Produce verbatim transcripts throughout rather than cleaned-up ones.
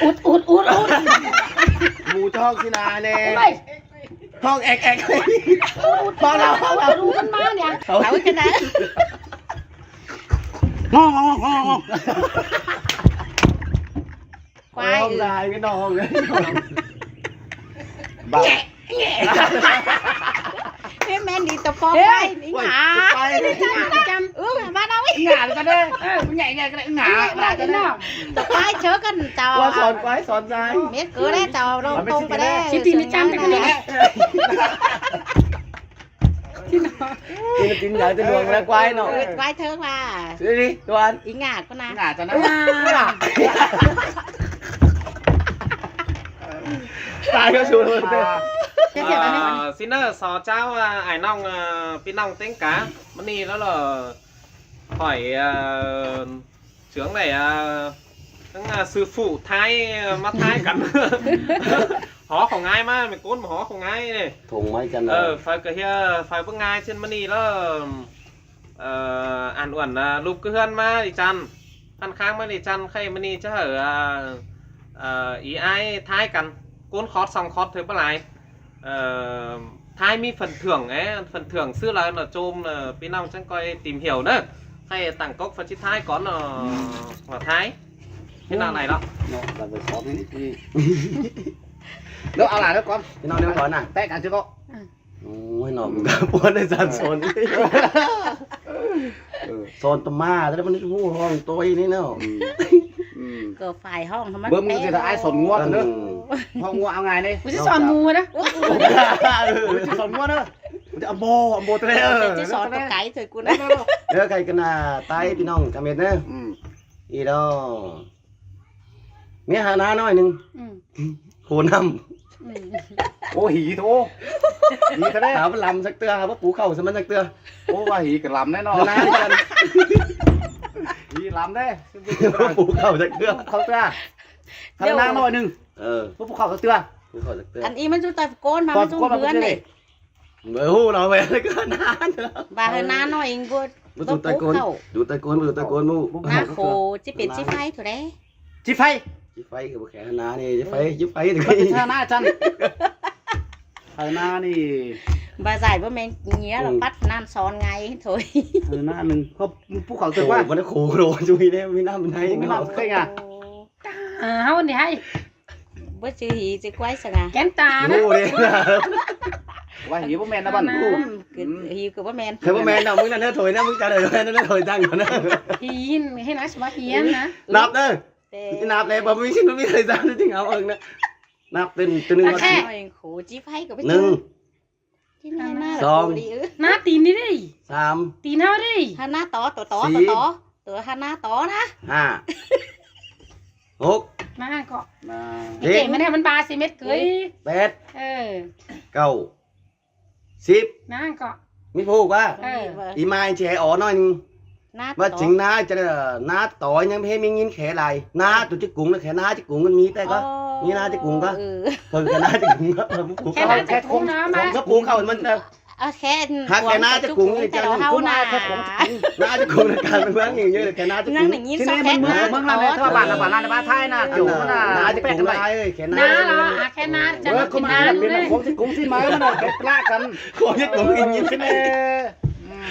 út, út, út, út. Mú ꞌchọ ꞌhọng ꞌsịn ꞌnớ. Ôi. ꞌHọng ếch ếch. Út, út. Phong ꞌlẹo, phong ꞌlẹo. Út, út, ꞌmá ꞌnị. Au. Au ꞌchớ ꞌnớ. Ngon, ngon, ngon, ngon. Quái. Ôi, ꞌhọng ư. Dài cái nọ ꞌhọng ư. Bảo. Thế men đi tập phong. Ê, quái, đi ôi, ngả. Tập quái. Đi chăm, đi chăm. Ừ, mà đâu ấy. Ngả ra đây. Ơ, nhảy, nhảy cái này, ngả, ngả ra đây. Tập quái chớ cần tàu. Ua, son quái, son dài. Mết cứ đấy, tàu lông tông vào đây. Chị tin đi chăm, chị tin đi. Tin tin gái tên luồng ra quái nọ. Ừ, quái thơm à. Đi đi, Tuấn. Ý ngả con à. Ngả cho nó. Ngả. Tài cho xuống luôn. À. Tiếp theo là Ờ, xin ꞌnớ so cháo, à, ải ꞌnọng, à, ꞌpi ꞌnọng ꞌtếng cá. Mă ꞌnị ꞌlẹo ꞌlọ hỏi, à, Sướng đảy, à, ꞌtếng, à, sư phụ Thái, à, ꞌmá Thái căn. Hó khong ải ꞌmá, mết ꞌcốn ꞌmá hó khong ải ꞌnị. Thùng máy chăn. Ờ, phải ꞌcọ ꞌhia, phải báu ải ꞌsịn mă ꞌnị ꞌlẹo, ờ, ăn uôn, à, ꞌlụk ꞌcứ ꞌhướn ꞌmá đi chăn. Ăn khang ꞌmá đi chăn, khay mă ꞌnị ꞌchớ hảư, à, ờ, ꞌí ải Thái căn. ꞌCốn khót song khót thôi báu lai. Ờ, Thái ꞌmí phần thưởng ế, phần thưởng ꞌsứ lai nó ꞌchôm, ờ, ꞌpi ꞌnọng chắng ꞌcoi tìm hiểu ꞌnớ. Khay tẳng cốc ꞌphắn ꞌchí Thái cón nó, nó Thái. Thế nào này đó. Nó là về xóm ấy. Nó ao là nó con. Thế nào nó con à? Té cả chứ con. Ôi, nó cũng cả buôn đấy, dàn son. Son tơ ma, thế nó ꞌhụ ꞌhọng ꞌtoi ꞌnị nó. Ư. Ư. ꞌCọ phải ꞌhọng hả ꞌmắn. Bơm cái gì là ai son ngó nữa. Ư. ꞌHọng ngó ao ngày ꞌnị. Ui, son mù đó. Ui, son ngó nữa. Ui, ăm bô, ăm bô tơ ꞌlẹo. Ui, son tơ cái thôi ꞌcốn. Ơ, khay căn ꞌnạ, tai ꞌpi ꞌnọng cá mết ꞌnớ. Ư. Ý đó. Mía hả ná ꞌnọi ꞌnưng. Ư. Khổ năm. Ư. Ô, hỉ thôi. Hỉ thôi đấy. Hả báu lăm sắc tưa, hả báu pú khảu ꞌsớ ꞌmắn sắc tưa. Ô, ꞌva hỉ ꞌcọ lăm đấy nó. Hả ná đi chăn. Hỉ lăm đấy. Hả báu pú khảu sắc tưa. Khảu tưa. Hả ná ꞌnọi ꞌnưng. Ờ. Báu pú khảu sắc tưa. Pú khảu sắc tưa. Ăn ꞌí ꞌmắn dú ꞌtoi ꞌcốn ꞌmá, ꞌmắn dú ꞌhướn ꞌnị. Bơ hu nó ꞌvẹ ꞌcọ ná. ꞋVa hả ná ꞌnọi ꞌnưng ꞌcốn. Bơ dú ꞌtoi ꞌcốn. Dú ꞌtoi ꞌcốn, bơ dú ꞌtoi ꞌcốn ꞌmú. Ná khổ, ꞌchí pên ꞌchí pháy thôi đấy. ꞌChí pháy. ꞌChí pháy ꞌcọ bơ khe hả ná ꞌnị, ꞌchí pháy, ꞌchí pháy. Bơ khe hả ná chăn. Hả ná ꞌnị. Bơ dải bơ ꞌmen nghĩa là bắt nan son ngay thôi. Hả ná ꞌnưng. Hả pú khảu tưa ꞌquá. Khổ, bơ ná khổ, khổ, chú ý đấy, ꞌmí ꞌnặm ꞌnị. Ôi, ꞌmí ꞌnặm ꞌnị. Khổ. Ờ, hảư đi hảư. Bơ chứ hỉ chứ quái săng à. Kén ta ná. Ôi, đấy. ꞌVa hỉ báu ꞌmen ná băn. Ơ, hỉ ꞌcọ báu ꞌmen. Hỉ báu ꞌmen ꞌnớ, ꞌmứng ꞌnặn ꞌnớ thôi ꞌnớ, ꞌmứng ꞌchạ đảy ꞌnớ thôi tăng ꞌnớ. Hỉ, hỉ ná ꞌsớ ꞌva hỉ ná. Nắp ꞌnớ. Thế. Nắp ꞌnớ, bơ ꞌmí ꞌsịn ꞌmí thời gian ꞌnớ, chắng ao ưng ná. Nắp tên, tên ꞌnưng. Ơ, khổ, ꞌchí pháy ꞌcọ báu chứ. ꞌNưng. Song. Ná tin đi đi. Sam. Tin ꞌháo đi. Hả ná tó, tó, tó, tó, tó. Hả ná tó ná. Hả. Hốc. Ná ꞌcọ. Ná. ꞋI ꞌchế ꞌmắn ꞌnị ꞌmắn ba ꞌsị mết cưới. Pét. Ờ. Cảu. Síp. Ná ꞌcọ. ꞌMí phu ꞌquá. Ờ. ꞌI mai ꞌchí ó ꞌnọi ꞌnưng. Ná ꞌva tó. Chính ná ꞌchớ ná tó ꞌnhắng ꞌhế ꞌmí ꞌnghín khé lai. Ná tô ꞌchí cúng ná khé ná ꞌchí cúng ꞌmắn ꞌmí té ꞌquá. Ơ, ꞌmí ná ꞌchí cúng ꞌquá. Ừ. Thôi khé ná ꞌchí cúng ꞌquá. Khé ná ꞌchí cúng ná ꞌmá. Nó cúng khảu ꞌmắn. Ơ, khé ꞌquá khé ná ꞌchí cúng ꞌnị chăng. Ná ꞌchí cúng ꞌnị căn ꞌmắn ꞌnhắng ꞌnhớ khé ná ꞌchí cúng. ꞌNhắng ꞌnhín. Xin sóng em khé mớng ná. Mớng ná ꞌnị tók bản là bản là ꞌva Thái ná. Ơ, kiểu ná ꞌchí cúng ná. Khé ná. Ơ, khé ná ꞌchí cúng ꞌnị. Ơ, không ai là biết là không thì cúng xin mớng ná, cái lạ căn. Khổ nhất cúng ꞌnhín. Ơ, xin em.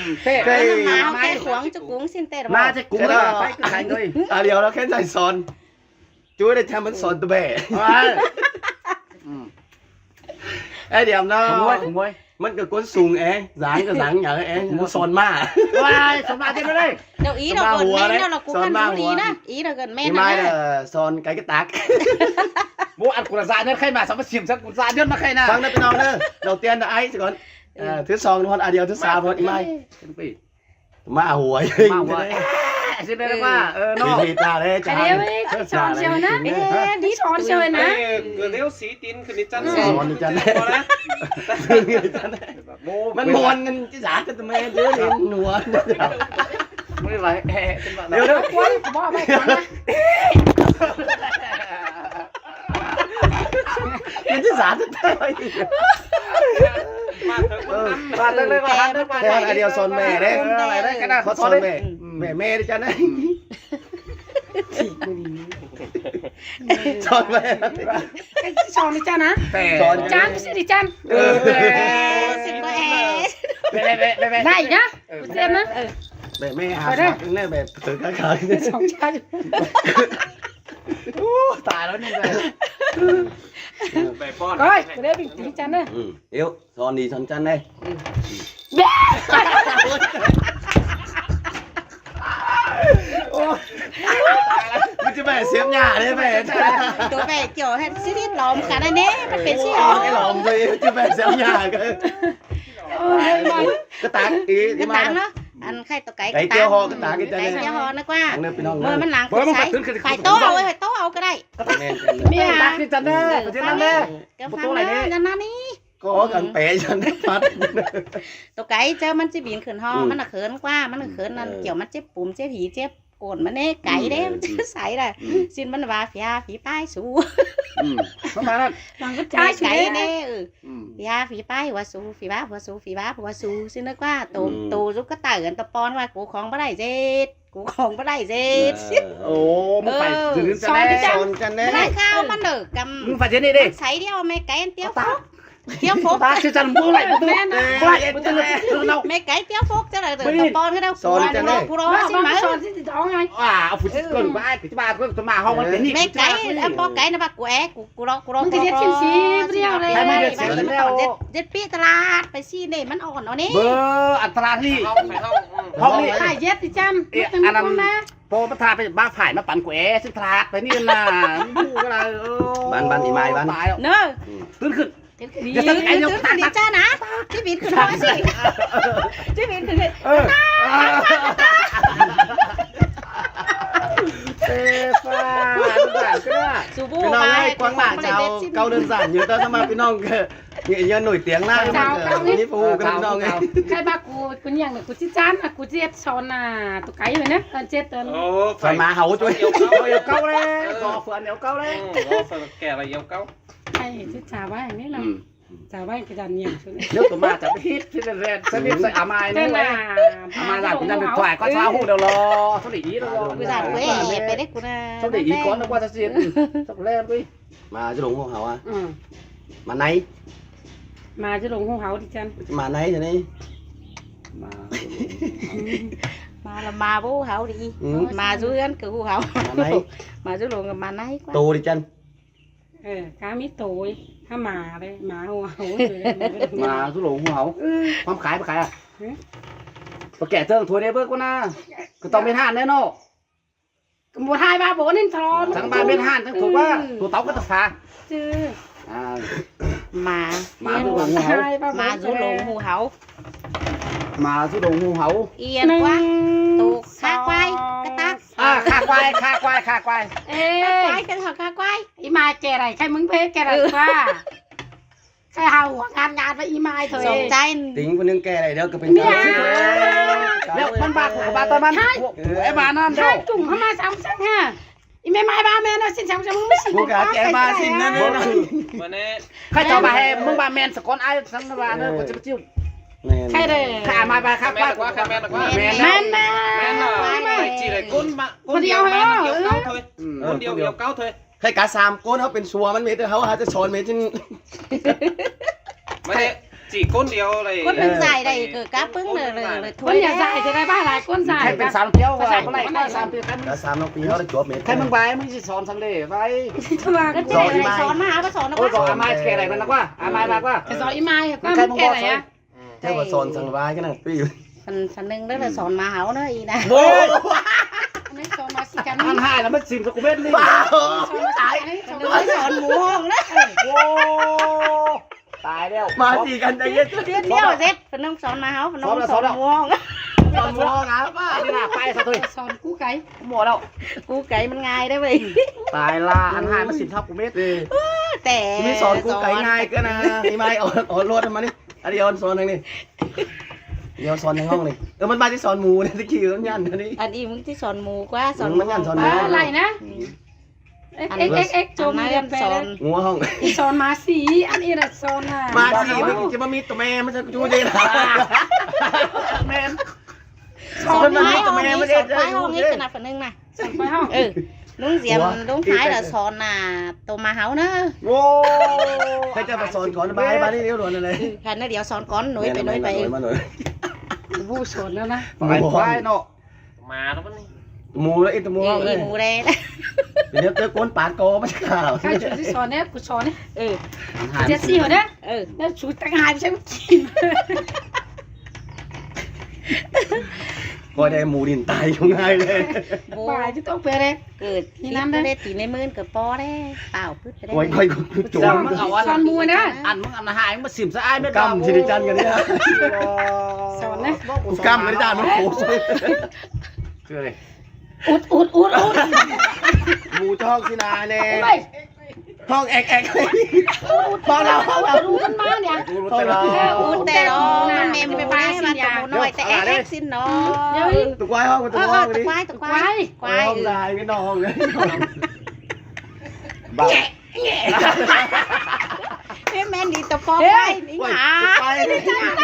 Ư, ꞌtẹ. Ơ, ná ꞌhế khuống ꞌchọ cúng ꞌsịn ꞌtẹ. Ná ꞌchọ cúng ꞌtẹ. Ơ, ꞌtẹ. À, điều đó khén dạy son. Chú đây cho ꞌmắn son tơ bể. Ơ. Ừ. Ê, điểm đó. Không muối, không muối. ꞌMắn ꞌcọ ꞌcốn sung é, dáng ꞌcọ dáng nhớ é, ꞌmắn son ꞌmá. Uầy, son ꞌmá tiếp đây. Đâu, ý là son ꞌmá gần hua men đấy. Đâu là cũng ăn ꞌmá hua đi ná. Ý là gần men. ꞋI mai là son cái cái tạc. Bố ăn củ là dạ nhất khay mà sao mà xiêm sắc củ dạ nhất mà khay nà. Vâng, đó, ꞌpi ꞌnọng ná. Đầu tiên là ai chứ còn. Ờ, thứ song ꞌhọt, à, điều thứ sáu ꞌhọt ꞌi mai. ꞌMá hua. ꞌMá hua. Xin đây ꞌmá. Ờ, nó. Đi, đi, ta đấy, chả. Cái đấy, son siêu ná. Ê, đi son siêu ná. Ê, cứ nếu xí tin cứ đi chăn son. Son đi chăn. Son đi chăn. Bố ꞌmắn quên muôn à. Ngăn chứ giả cho tụi mày chứ đi muôn. Mới vậy. Ê, xin bạn. Điều đó quên, bố mày quên à. Ngăn chứ giả cho tụi mày. Ba tơng, ba tơng, ba tơng. Theo là điều son mẹ đấy. Ờ, lại đấy, cái nào son mẹ. Mẹ, mẹ đi chăn đấy. Ừ. สอนไป สอนดิฉันนะ แต่ สอน อาจารย์ ไม่ใช่ดิฉัน เออ สิบกว่าแอร์ แม่ แม่ แม่ แม่ ได้นะ เออ คุณเจนนะ เออ แม่ แม่หา ไปเด้อ หาเรื่องแบบเถิงข้างๆ สองชั้น โอ้ ตายแล้วนี่เลย แบบป้อน เฮ้ย ไม่ได้เป็นจริงจันเนอะ อืม เดี๋ยว สอนดีสอนจันเลย โอ๊ย มันจะแบ่เสียงหยาได้ไหม ตัวแบกเกี่ยวให้ซีรีส์หลอมกันนะเนี่ย มันเป็นซีรีส์หลอม ไอ้หลอมเลย จะแบ่เสียงหยากัน โอ้ย กระตักอีก กระตักเนาะ อันไข่ตัวไก่ ไก่เจียวห่อกระตักอีกจ้ะ ไก่เจียวห่อนะกว่า เออ พี่น้อง เมื่อมันหลัง เออ มัน ใส่ ตักขึ้น ใส่โต๊ะเอาไว้ ใส่โต๊ะเอาก็ได้ แม่นๆ มีหา ตักขึ้นจ้ะเด้อ เออ เดี๋ยวนั่นเด้อ เดี๋ยวฟังนะ ประตูอะไรนี่ นั่นนั่นนี่ ก็กันแปะฉันได้พัด ตัวไก่เจ้ามันจะบินขึ้นห้อง อืม มันน่ะเขินกว่า มันน่ะเขินนั่น อืม เกี่ยวมันเจ็บปุ่มเจ็บหีเจ็บโกนมันเนี่ยไก่เด้ เออ มันจะใสล่ะ อืม สิ้นมันว่าผีหาผีป้ายสู อืม ประมาณนั้น หลังก็จ่ายสิ ไก่เด้ เออ อืม ผีหาผีป้ายหัวสู ผีบ้าหัวสู ผีบ้าหัวสู สิ้นนึกว่าโต อืม โตลูกกระต่ายกันตะปอนว่ากูของบ่ได้เจ็ด กูของบ่ได้เจ็ด เออ โอ้ มึงไป เออ ถึงจะ สอน ได้ จัน สอนจันแน่ มันได้ข้าวมันเด้อกำ มึงไปเดี๋ยวนี้ดิ มันใสเดียวแม่ไก่อันเตี้ยว เอาตา เตี้ยวโฟก ตาชื่อจันมึงอะไรมึง แม่นะ มึงอะไรมึงจะเลิกเลิกเนาะ แม่ไก่เตี้ยวโฟกจะอะไรเด้อ ไม่ ตะปอนก็ได้ สอนจันแน่ กูรอ ว่าสิมา สอนสิจะเอาไง อ่า เอาผู้ที่เกินกว่าไอ้ผู้ที่บ้าก็จะมาห้องมันเป็นนี่ แม่ไก่ กูจะมาคุย อ่ะ ปอไก่นะว่ากูแอ๊ะ กู กูรอ กูรอ มึงจะเย็ด กูรอ ชิ้นสีเปรี้ยวเลย ให้มันเย็ดเสร็จแล้ว เย็ด เย็ดปี้ตลาดไปสิเนี่ยมันอ่อนเอานี่ เบอร์อันตลาดนี่ เอาไปเอา ห้องนี่ ถ่ายเย็ดสิจ้ำ เอ๊ะ มึง อันนั้น มึงนะ พอมาทาไปบ้าฝ่ายมาปั่นกูแอ๊ะสิตลาดไปนี่นะ มึงพูดอะไร เออ บ้าน บ้านอีไม้บ้าน ตายแล้ว เนอะ อืม ตื่นขึ้น เดี๋ยวดี เดี๋ยว ตื่น เดี๋ยว ตื่น ดีจ้านะ ที่บินขึ้นมาสิ ที่บินขึ้นเลย เออ เออ เออ ฟ้า ลูกหลานก็ได้ สูบู พี่น้องเอ้ย ไป กว้างหลาย ไป เจ้า เด็ดชิ้น เก้าเดินสารอยู่ แต่สำหรับพี่น้องก็ เนี่ย อย่าหน่วยเตียงหน้า เจ้า มันก็ เก้านี่ นี่ปูกัน เจ้า พี่น้องเอ้ย เก้า ใครบ้ากู กูอย่างหนึ่ง กูจิจ้านอ่ะ กูเจ็ดสอนน่ะ ตัวไก่เลยนะ เออ เจ็ดเอิ้น โอ้ สอนหมาเห่าจ้วย เอวเก้า เอวเก้าเลย เออ ก็เฟือนเอวเก้าเลย อืม โอ้ เฟือนแก่ละเอวเก้า ไอ้ที่จ่าว่าอย่างนี้เนาะ อืม จ่าว่าคือดันเนี่ย เดี๋ยวก็มาจะไปฮิตที่เรนสนิทใส่อาไม้ เจ้า นี่ ห เล น้าย อาไม้หลังนั่นเป็นฝ่ายก็เช้าหูเดียวรอ เท่าไหร่อีกแล้วรอ กูด่ากูเองไปได้กูนะ เท่าไหร่อีกก่อนนะว่าจะเสีย สักแรกด้วย มาจะหลงหัวเขาอ่ะ อืม มาไหน มาจะหลงหัวเขาดิจัน มาไหนเดี๋ยวนี้ มา มาละมาบู้เขาดี อืม มาสู้กันกับบู้เขา มาไหน มาสู้ลงกับมาไหนกว่า โตดิจัน เออ ข้ามีโตย ข้ามาเลย มาหัวเขาเลย มาสู้ลงหัวเขา เออ ความขายไปขายอ่ะ เออ ไปแกะเทิงถ้วยได้เบิกกว่านะ ก็ต้องไปทานแน่เนาะ ก็บ่ทายว่าบ่เน้นทอน ทั้งบ้านเป็นห้านทั้งถูกว่า อืม ตัวเต้าก็ต้องพา จื้อ อ่า หมา หมา เรียน ดูหลงหูเฮา ทายว่าบ่ หมาสู้ลงหูเฮา หมาสู้ลงหูเฮา เอียนกว่า หนึ่ง ตัวข้าควาย สอง กระตัก อ่า ข้าควาย ข้าควาย ข้าควาย เอ้ย ข้าควาย ข้าควาย อีหมาแก่ไร ใครมึงไปแก่ไรกว่า ใครหาหัวงานงานไปอีหมาเถอะ สองใจ ติงคนนึงแก่ไรเดี๋ยวก็เป็น เมีย เก้าสิบ แล้วมันบาดหัวบาดตอนมัน ใช่ หัวไอ้บาดนั่นเดี๋ยว ใช่ จุ่มเข้ามาสามครั้งฮะ อีแม่ไม้บ้าแม่น่ะสิ้นสามครั้งมึงไม่สิ้น กูกะแก่บ้าสิ้นนั่นเลยนะ มาแน่ ใครจะเอามาให้มึงบ้าแมนสะก้อนไอ้สังวาเนอะ เออ กูจะไปจิ้ว แม่น ใครเด้อ ใครเอามาบ้าครับ แม่นกว่า ใครแม่นกว่า แม่น แม่น แม่น แม่น แม่น จีเลยก้นมา คนเดียว ก้นเดียวมา เหรอ เดียวเก้าเถอะ อืม คนเดียว เดียวเก้าเถอะ ใครกะสามคนเขาเป็นชัวมันเมตรเขาหาจะสอนเมตรจริง ไม่ได้ จีก้นเดียวเลย คนหนึ่งใส่ได้ เออ เกิดกะปึ้งเลย เลย เลย คนอย่าใส่จะได้บ้าหลายคนใส่ ใครเป็นสามเดียว ภาษา เท่าไหร่ คนไหน ก็สามเดียวกัน กะสามน้องปีเขาได้จบเมตร ใครมึงไปมึงสิสอนสังเลยไป ตัวก็ สอนอีไม้ สอนมาหาว่าสอนนะ โอ้ย ว่า สอนอาไม้แก่ไหนมันนะว่า อาไม้มากว่า จะสอนอีไม้ก็มันแก่ไหนอะ เจ้าว่าสอนสังวายกันนะพี่ สัน สันหนึ่งแล้วแต่สอนหมาเห่าเนอะอีนะ โอ้ อันนี้สอนมาสิกัน มันหายแล้วมันสิงกับกูเม็ดนี่ สอนมาสิกัน สอนหมูห้องนะ โอ้ ตายแล้ว มาสิกันใจเย็น เรียนเดียวเสร็จ พนมสอนหมาเห่า พนมสอนหมูห้อง สอนหมูห้องนะป้า นี่นะไปซะเถอะ สอนกู้ไก่ หมดแล้ว กู้ไก่มันง่ายได้เว้ย ตายละ อันหายมันสิงทับกูเม็ด เออ แต่ มีสอนกู้ไก่ง่ายก็นะ นี่ไม้เอา เอารถมานี่ อันนี้เอาสอนทางนี้ เดี๋ยวสอนทางห้องนี่ เออ มันมาที่สอนหมูเนี่ย ตะกี้มันยันอันนี้ อันนี้มึงที่สอนหมูกว่า สอนหมู มันยันสอนหมู อะไรนะ อืม เอ็ก อัน เอ็ก เอ็ก เอ็ก โจม อันนั้น เรียนแปล สอน หัวห้อง อีสอนหมาสี อันนี้น่ะสอนน่ะ หมาสี มันจะมามีตัวแม่ มันจะจู้เจนะ แม่น สอน มันมามีตัวแม่ มันจะ สอนควายห้องนี่ จะ ขนาดฝันหนึ่งนะ สอนควายห้อง เออ ꞌLuống Diêm, ꞌlụk ꞌlụng Thái là són à, tô ꞌmá ꞌháu ꞌnớ. Ô, thế chắc phải són cón, bái, bái đi, điêu đuổi này. Ừ, hẳn là điêu són cón, nối phải nối phải. Nối mà nối. Bú són ꞌnớ ꞌnớ. Phải, phải nó. Mú đấy, ít mú. Ừ, đấy. Điêu tớ cón pán có mà chả. Cái chú són đấy, cô són đấy. Ừ. Chết xì hả đấy? Ừ. Nó chú tăng hai mươi chín. Coi đây mù đỉnh tài không ai đây. Bài chứ tốc về đây. Cư thì năm đấy. Tí nây ꞌmưn cư ꞌpo đấy. Tảo cứt đấy. Coi, coi, coi, coi. Són ꞌmá ꞌháu són mù ꞌnớ. Ăn ꞌmá ꞌháu ăn hại ꞌmá ꞌsịm ꞌsớ ai mết. Căm thì đi chăn cái đấy. Són đấy. Căm cái đấy chăn nó khổ. Chưa này. Út, út, út, út. Mù cho ꞌhọng xí nà nè. Ôi. ꞌHọng ẹk ẹk. Bao lâu, bao lâu? Út ꞌmá ꞌnớ. Út té lo. Út té lo. Mẹ mù ꞌnớ, mẹ mù ꞌnớ, mẹ mù ꞌnớ, té ẹk ẹk xin nó. Tụi quái ꞌhọng, tụi ꞌhọng đi. Tụi quái, tụi quái. Quái. ꞌHọng dài cái nó ꞌhọng đấy. Bảo. Ê, mẹ đi tụi ꞌpo quái, đi ngả. Tụi quái đi.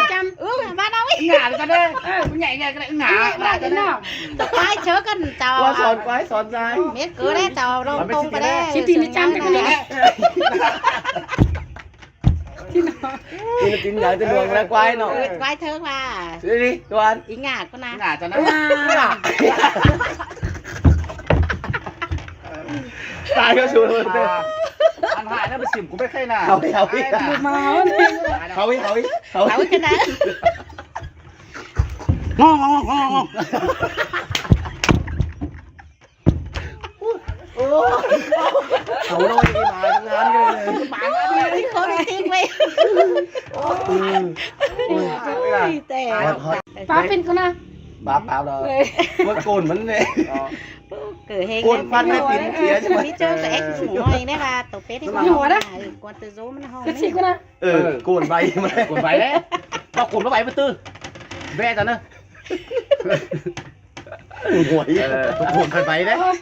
Chăm. Ừ, ba đâu ý. Ngả tụi con đi. Ừ, nhảy, nhảy cái đấy, ngả. Ngả tụi con đi. Tụi quái chớ cần chào. Quái són, quái són dài. Mẹ cứ đấy, chào lòng tông vào đây. Chị tìm đi chăm cho con đi. Chị nó tin nhắn tin đường ra quái nó. Ừ, quái thơ mà. Đi đi, tuan. Ý ngả con nào. Ngả cho nó. Ngả. Tài nó xuống luôn. À, ăn hại nó bị xỉm cũng biết khay nào. Hậu đi, hậu đi. Ai nào? Mà hậu đi. Hậu đi, hậu đi. Hậu đi. Hậu đi cái nào? Ngon, ngon, ngon, ngon. Ủa. Hậu đi, đi mà, ngon ghê. Mà ngon ghê. Không đi tin vậy. Ừ. Ui, tệ. Thôi, thôi. Bác pin con nào? Bác báo đó. Ui. Cuối cùng vẫn vậy. Ờ. Cử hình côn phát mét tín phía chứ mà. Đi chơi cái ếch ngồi đấy là tổ pet đi. Nó ngồi đấy. Ừ, còn từ dố mà nó không. Cái gì con à? Ừ, côn bay mà. Côn bay đấy. Nó côn nó bay bất tư. Ve tao nữa. Côn bay. Ờ, côn bay bay đấy. Ôi.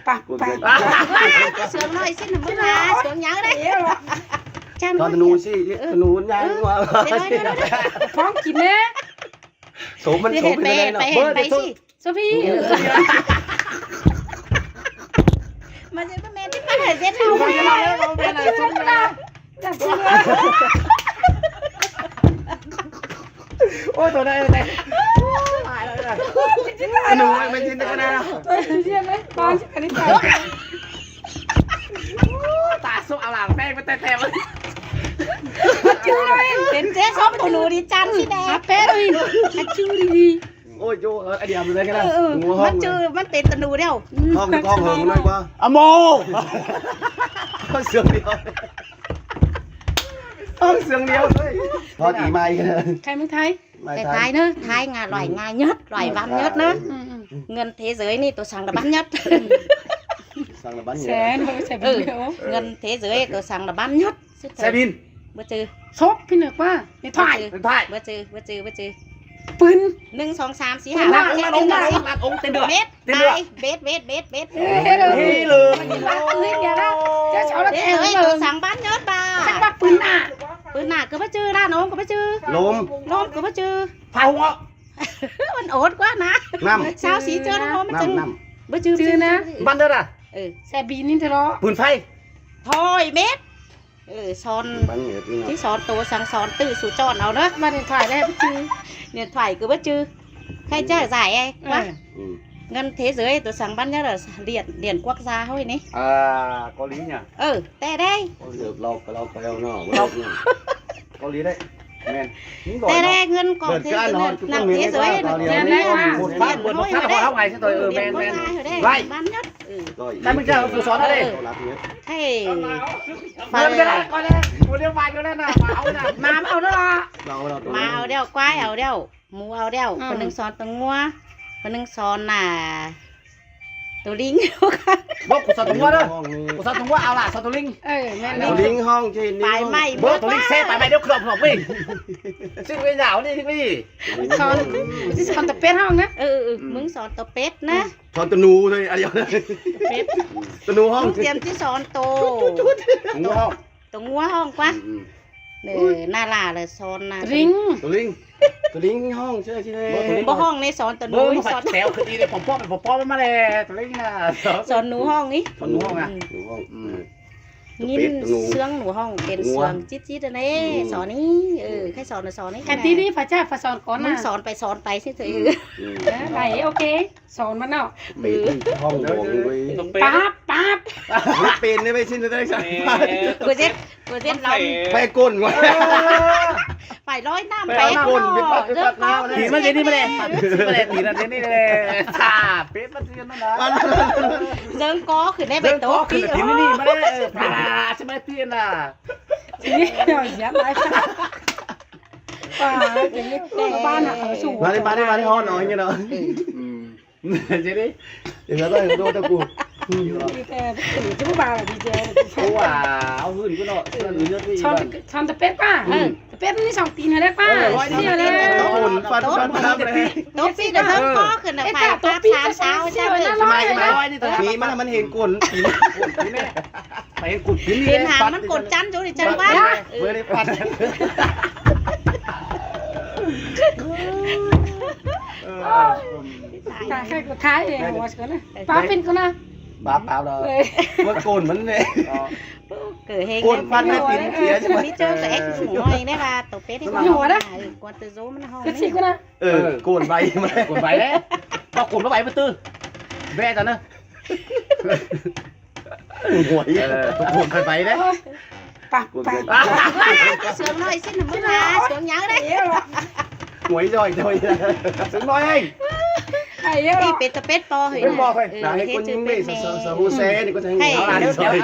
Pà, côn pà. Bay. Sướng nói xin là muốn là sướng nhớ đấy. Chăn con con tnu kìa. Xí, ừ, tnu nhai. Ừ. Qua. Thế nói, nói, nói. Phong kín đấy. Số mình, số mình đây nó. Bơ, bơ, bơ, bơ, bơ. Sophie. Mà dễ có men chứ, phải dễ thao. Ôi, tôi đây, tôi đây. Cái nụ mày, mày nhìn thấy cái này không? Tôi nhìn thấy, con chứ cái này. Ta số áo làng peng với tay thèm. Mà chưa đâu em. Đến dễ xóm của nụ đi chăn xí đè. Hả, pé rồi. Hả, chưa đi đi. Ôi, chú, ờ, ai điểm rồi đấy cái này. Ừ, ừ. Đúng không? Mắn chứ, mắn tên tần đủ đeo. Ừ. Không, con hưởng nó qua. À, mô. Con sướng đi thôi. Con sướng đi thôi. Thôi, tí mai. Khai mưng Thái. Mai Thái. Thái Thái nữa, Thái ngà loại ngà nhất, loại bán nhất nữa. Thái. Ừ, ừ. Ngân thế giới này tôi sang là bán nhất. Sang là bán nhất. Xe, nó sẽ. Ừ, ngân thế giới tôi sang là bán nhất. Xe bin. Bơ chư. Shop pin được quá. Điện thoại. Bơ chư. Điện thoại. Bơ chư, bơ chư, bơ chư. Pin. Nưng song sam sí. Pin hả? Lạt ống, lạt ống, lạt ống, lạt ống, tên được. Bếp. Tên được. Bếp, bếp, bếp, bếp. Ê, hello. Hello. Lạt ống kìa đó. Chứ cháu là. Thế ơi, tôi sáng bán nhất bà. Chắc bác pin à. Pin à, cứ bơ chư, lạt ống cứ bơ chư. Lốm. Lốm cứ bơ chư. Pháo hông ạ? Ôn ốt quá nà. Năm. Sao xí chưa nó hôm. Năm, năm. Bơ chư, bơ chư nà. Bắn được à? Ừ. Xe bin in thế đó. Pin phay. Thôi, bếp. Ừ, son. Bắn người tí nào. Chứ son tô sang son tự su chọn áo đó. Mà điện thoại đây bơ chư. Điện thoại cứ bơ chư. Khai trả giải ấy. Quá. Ừ. Ngân thế giới tôi sang bắn nhất là điện, điện quốc gia thôi nè. À, có lý nhỉ? Ừ, tè đây. Có lý, lộc, lộc, lộc, lộc, lộc. Có lý đấy. Men. Tè đây ngân có thế giới, nặng thế giới. Một phát, một phát, một phát, hai, thôi, ừ, men, men. Bắn nhất. Ừ. Rồi, cái mình chào tôi son ở đây. Ê. Con này, con này, một đứa mai cho nên là mà áo nè. Mà áo đó. Mà áo đeo, quái áo đeo. Mù áo đeo. Ừ. Con nưng son tông ngua. Con nưng son là tù lính. Bố, cô son tông ngua đó. Cô son tông ngua áo là son tù lính. Ê, men. Tù lính hông chứ. Bài mày. Bố, tù lính xe, bài mày đeo crop, crop đi. Xin cái dạo đi, đi. Son, chứ son tập pet hông á. Ừ, ừ, ừ. Mưng son tập pet ná. Son tù nụ thôi, à, tù nụ hông. Mưng tiêm chứ son tù. Tù nụ hông. Tù nụ hông quá. Ừ, ừ. Nà là, là son nà. Ring. Tù lính. Tô ꞌlính ꞌhọng ꞌchớ ꞌchớ. Báu ꞌhọng ꞌnị, son tô ꞌnụ, son. Téo khửn đi ꞌnị, pom pom pom pom ꞌmá ꞌlẹ tô ꞌlính ꞌnị. Son ꞌnụ ꞌhọng ꞌnị. Son ꞌnụ ꞌhọng à? ꞌNụ ꞌhọng. ꞌNín sương ꞌnụ ꞌhọng pên sương chít chít ꞌnị. Son ꞌnị, ơ, khay son ꞌnị, son ꞌnị. Khay tí ꞌnị, ꞌphạ ꞌchá, ꞌphạ son cón ꞌnị. Son pay son pay ꞌsứ. Đảy, ok. Son ꞌmắn ꞌnọ. Pên ꞌhọng ꞌnị. Pap pap. Pên ꞌnị, pay ꞌsịn ꞌnị. Của giết, của giết lắm. Pay côn ꞌnị. Phải lói ꞌnặm, pay côn. Tí ꞌmắn đi ꞌnị ꞌmá ꞌlẹ. Tí ꞌmắn đi ꞌnị ꞌmá ꞌlẹ. Chả, pên ꞌmắn đi ꞌnị ꞌmá ꞌlẹ. ꞌDớng có khửn ꞌnị, pay ꞌdớng có tố khửn pí. Tí ꞌnị ꞌnị ꞌmá ꞌlẹ. Ơ, pá, chứ ꞌmá pên à. Tí ꞌnị, ꞌdọn dán lai. Pá, tí ꞌnị, ꞌmá ꞌnị, ꞌmá ꞌnị, ꞌhọn ꞌnọi ꞌnị ꞌnọ. Chứ đi. Thì nó có đô cho cô. Đi tè, chứ bà là đi tè. Cô à, áo hưn cái nọ, cái nọ, cái nọ. Son tơ pết ꞌquá. Tơ pết ꞌnị song tin hả ꞌlẹ ꞌquá. Ơ, ꞌsịn ꞌlẹ. Côn, phát, phát, phát ꞌlẹ. Tố pít ꞌnị ꞌdớng có khửn ꞌnị, phải táp sán sáo ꞌchớ. Cái này, cái này. Mí ꞌmắn, ꞌmắn hên côn. Côn, côn. Pay hên côn pin ꞌnị. Hên hăng ꞌmắn côn chăn, ꞌchu đi chăn ꞌquá. Ơ, báu đi pắt. Ơ. Thái, Thái, Thái, ơ, báu pên ꞌcốn ꞌnị. Báu, báu đó. Ơ. Báu côn ꞌmắn ꞌnị. Ờ. Côn pắt ꞌnị pin sia chứ. Mí ꞌchớ ꞌcọ ép ꞌsúm ꞌnọi ꞌnị ꞌva tô pết ꞌnị. Ơ, quan tư dố ꞌmắn ꞌhọng ꞌnị. Ơ, côn vay ꞌmắn. Côn vay ꞌlẹ. Báu côn báu vay báu ꞌtứ. Vẽ ta ꞌnớ. Nguội. Ơ, tô côn phải vay ꞌlẹ. Pá, pá. Sương ꞌnọi ꞌsịn ꞌmắn à, sương nháư ꞌlẹ. Nguội rồi, rồi. Sương ꞌnọi anh. Đi pết ta pết po thôi. Pết po thôi. Ơ, là cái con những bể sơ, sơ, sơ hô xe thì có thể ngủ áo ăn rồi.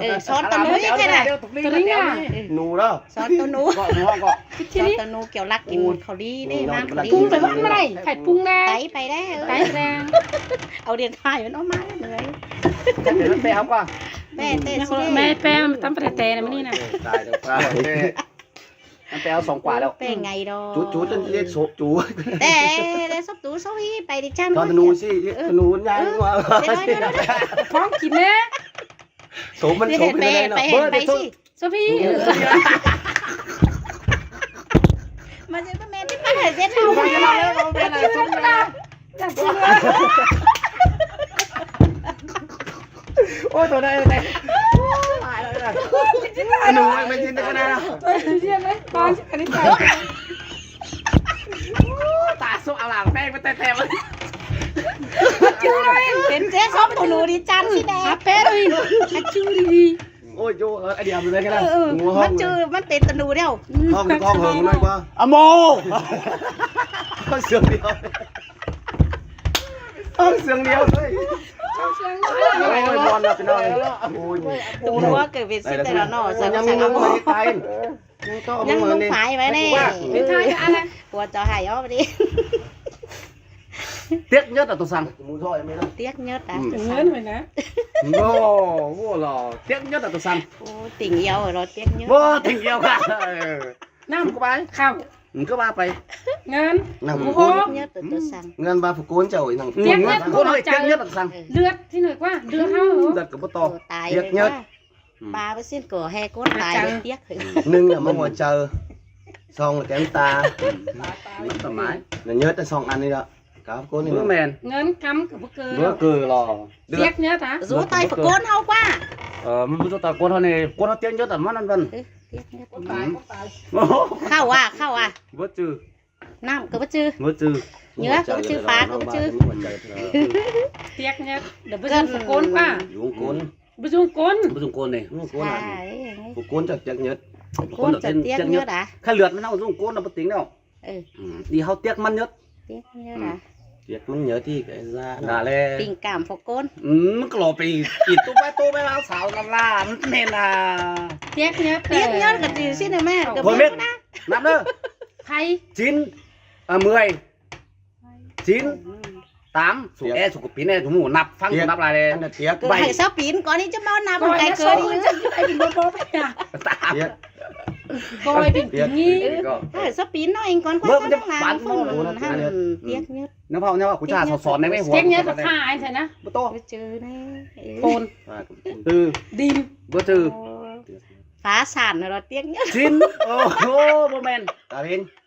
Ơ, son tô ꞌnụ ꞌnị thế này. Tô ꞌlính à? Nụ đó. Son tô ꞌnụ. Gọi, đúng không, gọi. Son tô ꞌnụ kiểu lắc kin khảu đi ꞌnị, ꞌmá khảu đi. Pung pay ꞌmắn ꞌmá ꞌlẹ, phải pung ꞌnị. Tay pay ꞌlẹ, tay ꞌlẹ. Au điện thoại ꞌmắn ꞌmá ꞌlẹ. Chắc chắn nó pay áo qua. Pay, pay, mẹ, pay, tắm pay tè này ꞌmắn ꞌnị ꞌnị. Tài được qua. Nó pay áo song ꞌquá ꞌlẹo. Pay ngày đó. Chú, chú, chân đi số, chú. Tè, tè, sốp tú, sốp hí, pay đi chăn. Con nụ ꞌsị, nụ nhang. Ơ, tè, tè, tè. Phong kín ꞌnị. Số ꞌmắn, số kín ꞌnị. Pay, pay, pay ꞌsị. Sophie. Mà giờ có mẹ tiếp cận ở Việt Nam. Ôi, tôi đây, tôi đây. Anh Hùng ơi, mày xin tôi cái này nào. Tôi xin riêng đấy, con xin cái này. Tả số ảo làng, mẹ với tay thèm. Chú ơi, đến chết sốp tô ꞌnụ đi chăn ꞌsị đe. À, pet ơi. À, chú đi đi. Ôi, chú, ờ, ai điểm rồi đấy cái này. Ơ, ơ, ngủ ꞌmắn hông chứ, rồi. ꞌMắn pên tô ꞌnụ điêu. Hông, con hứng nó qua. À, mô. Con sương điêu. Con sương điêu thôi. Ôi, ngon lắm cái này. Ôi. Tô ꞌnụ kể về đây xin là tay nó nọ, đây, giờ nhắm con sương ngủ ꞌmắn. Tay. Nhắm con ꞌmắn ꞌnị. Phải vậy nè. Điện thoại cho anh này. Của cháu Hải óp đi. Tiếc nhất là tô săng. Tiếc nhất à? Ừ. Tô săng. Ngớn vậy nè. Ồ, ủa lò, tiếc nhất là tô săng. Ô, tình yêu rồi đó, tiếc nhất. Ủa, tình yêu cả. Năm. Không có bài. Không. Không có bài phải. Ngớn. Năm. Ủa. Phú Côn. Tiếc nhất là tô săng. Ngớn ba Phú Côn chào ý năng. Phú Côn. Ngớn ba Phú Côn hơi, tiếc nhất là tô săng. Lượt thì nổi quá, lượt hao. Lượt cái bút to. Ủa, tài. Tiếc nhất. Quá. Ừ. Ba bác xin của hè cốt tài được. Ủa, chào. Được tiếc. Nưng là mong ngồi chờ. Song là kém ta. Mắm tỏi mái. Là nhớ ta song ăn đi đó. Cá cốt đi. Bữa đó. Men. Ngớn cắm của bữa cờ. Bữa cờ lò. Được. Tiếc nhất hả? Rú tay phải cốt hao quá. Ờ, mình rú tay cốt hao này, cốt hao tiếng nhất là món ăn vần. Ừ, tiếng nhất. Cốt tài, cốt tài. Khâu à, khâu à. Bữa trừ. Năm, có bớt chứ? Bớt chứ. Nhớ, có bớt chứ, phá, có bớt chứ? Ngồi chờ, ngồi chờ. Tiếc nhất. Đừng bớt dùng côn quá. Dùng côn. Bớt dùng côn. Bớt dùng côn này. Dùng côn à? Phải. Phục côn chả tiếc nhất. Côn chả tiếc nhất à? Khai lượt nó dùng côn nó bất tính đâu. Ừ. Ừ. Đi hao tiếc mắn nhất. Tiếc nhất à? Tiếc mắn nhất thì cái ra. Đã lẽ. Tình cảm phục côn. Ừ, nó có lò pì, ít tô bé, tô bé áo xào là, là, nên là. Tiếc nhất. Tiếc nhất là gì xin hả mẹ? Thôi biết. Năm nữa. Hay. Chín, à, mười, chín, tám, số e, số của pin này, số mù nạp, phăng nạp lại này. Bảy. Hãy sao pin có đi chứ bao nạp một cái cớ đi. Tám. Coi bình tĩnh đi. Hãy sao pin nó anh còn quan sát nó làm phun hẳn. Tiếp nhất. Nó vào nhau, của cha sò sòn này mới. Tiếp nhất là pha anh thấy nè. Bố tô. Trừ này. Phôn. Tư. Đinh. Bố trừ. Phá sản rồi đó, tiếp nhất. Chín. Ô, ô, bố men. Cả pin.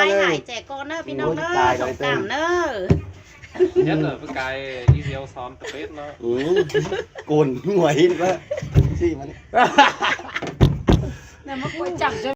องเอ้ย หลายๆ แจกก่อนเนอะพี่น้องเนอะ โอ้ย ตายแล้ว สงกรานต์เนอะ เฮ็ดเหรอ พี่กาย อีเดียวซ้อมตะเป็ดเนาะ อืม โกนหัวอีกแล้ว สิมัน เนี่ยมันกลัวจับจน